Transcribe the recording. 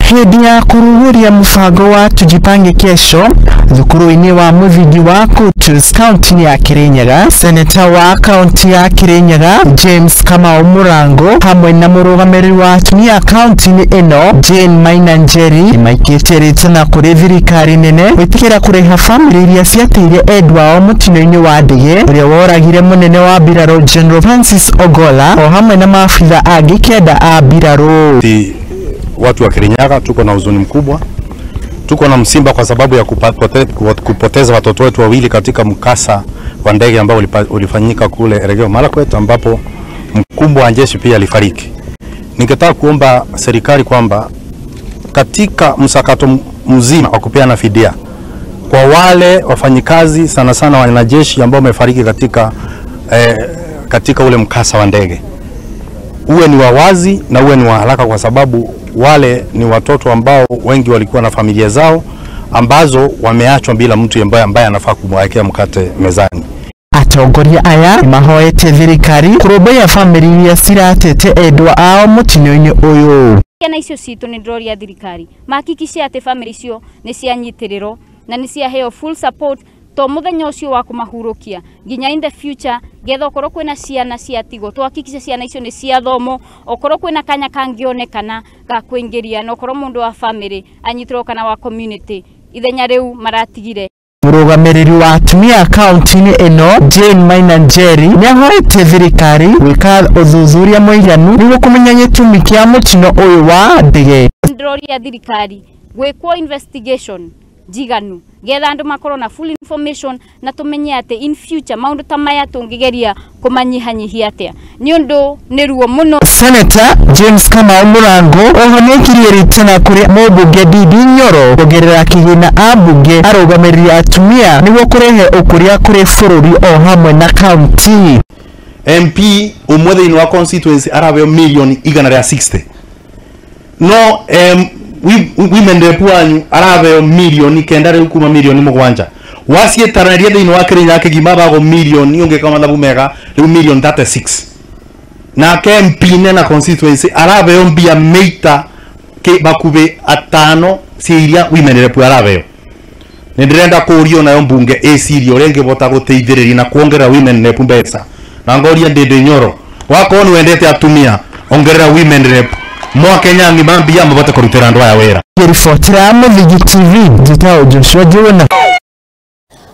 Hĩndĩ ya kũrugũria mũbango wa Tujipange Kesho thukuru-inĩ wa mũthingi wa Kutus kaunti-inĩ ya Kirinyaga, seneta wa kaunti ya Kirinyaga James Kamau Murango hamwe na mũrũgamĩrĩri wa atumia kaunti-inĩ ĩno Jane Maina Njeri nĩmaikĩtie rĩtana kũrĩ thirikari nene gwĩtĩkĩra kũrĩha bamĩrĩ iria ciateire endwa ao mũtino-inĩ wa ndege ũrĩa woragire mũnene wa mbirarũ General Francis Ogolla o hamwe na maabitha angĩ 9 a mbirarũ. Watu wa Kirinyaga tuko na huzuni mkubwa, tuko na msimba kwa sababu ya kupoteza watoto wetu wawili katika mkasa wa ndege ambao ulifanyika kule Elgeyo Marakwet, ambapo mkubwa wa jeshi pia alifariki. Ningetaka kuomba serikali kwamba katika msakato mzima wa kupeana fidia kwa wale wafanyikazi sana sana wanajeshi ambao wamefariki katika ule mkasa wa ndege, uwe ni wa wazi na uwe ni wa haraka, kwa sababu wale ni watoto ambao wengi walikuwa na familia zao ambazo wameachwa bila mtu ambaye anafaa kumwekea mkate mezani. Atongoria aya mahoete thirikari kũrũmbũiya bamĩrĩ iria ciratete endwa ao mũtino-inĩ ũyũ. Ciana icio citũ nĩ ndĩroria thirikari mahakikishe atĩ bamĩrĩ icio nĩ cianyitĩrĩrwo na nĩ ciaheo full support to muthenya ucio wa kumahurukia nginya in the future, getha okorwo kwina ciana ciatigwo tuhakikishe ciana icio ni ciathomo, okorwo kwina kanya kangionekana ga kuingiria, na okorwo mundu wa family anyitirwo kana wa community ithenya riu maratigire. Mũrũgamĩrĩri wa atumia kaunti-inĩ ĩno Jane Maina Njeri nĩahoete thirikari gwĩka ũthuthuria mũiganu nĩguo kũmenya gĩtũmi kĩa mũtino ũyũ wa ndege. Ndĩroria thirikari gwĩkwo investigation njiganu getha andu makorwo na full information na tumenye ati in future maundu ta maya tungigeria kumanyihanyihia atia, ni undu ni ruo muno. Senator James Kamau Murango oho nĩaikirie rĩtana kũrĩ mũmbunge Ndindi Nyoro kuongerera kĩgĩna ambunge arũgamĩrĩri atumia nĩguo kũrehe ũkũria kũrĩ bũrũri o hamwe na kaunti. MP ũmwe thĩinĩ wa constituency arabeo milioni 160, no women rep wanyu arabeo milioni 9 riu kuma milioni 7 waciĩtaranaria thĩinĩ wa Kirinyaga kĩgima bago milioni ũngĩka mathabu mega riu milioni 36, nake MP nena constituency arabeo mbia meita bakube 5 cia iria women rep arabeo. Nĩ ndĩrenda kũũrio nayo mbunge ĩcirie ũrĩa ĩngĩbota gũteithĩrĩria na kuongerera women rep mbeca, na ngoria Ndindi Nyoro wakorwo nĩ wendete atumia ongerera women rep mwakenya ng'ima mbia mabote kũrutĩra andũ aya wĩra. Ribotera Mũthingi TV, njĩtagwo Joshua Njuguna.